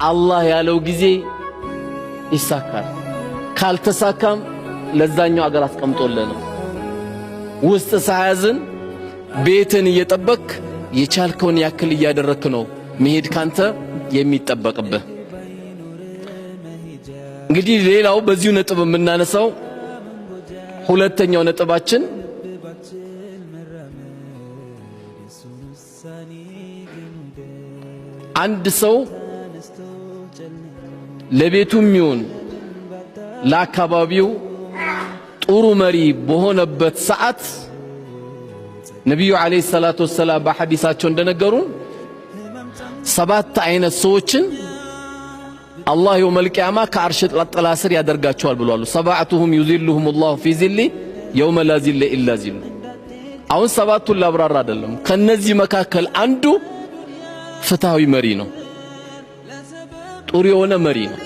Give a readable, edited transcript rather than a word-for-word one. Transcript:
አላህ ያለው ጊዜ ይሳካል። ካልተሳካም ለዛኛው አገር አስቀምጦልህ ነው። ውስጥ ሳያዝን ቤትን እየጠበክ የቻልከውን ያክል እያደረክ ነው መሄድ ካንተ የሚጠበቅብህ። እንግዲህ ሌላው በዚሁ ነጥብ የምናነሳው ሁለተኛው ነጥባችን አንድ ሰው ለቤቱም ይሁን ለአካባቢው ጥሩ መሪ በሆነበት ሰዓት ነቢዩ ዓለይሂ ሰላቱ ወሰላም በሐዲሳቸው እንደነገሩ ሰባት አይነት ሰዎችን አላህ የውመል ቂያማ ከአርሽ ጥላ ስር ያደርጋቸዋል ብለዋል። ሰብዓቱሁም ዩዚልሁም ላሁ ፊ ዚሊ የውመ ላ ዚለ ኢላ ዚሉ። አሁን ሰባቱን ላብራራ አይደለም። ከነዚህ መካከል አንዱ ፍትሃዊ መሪ ነው። ጥሩ የሆነ መሪ ነው።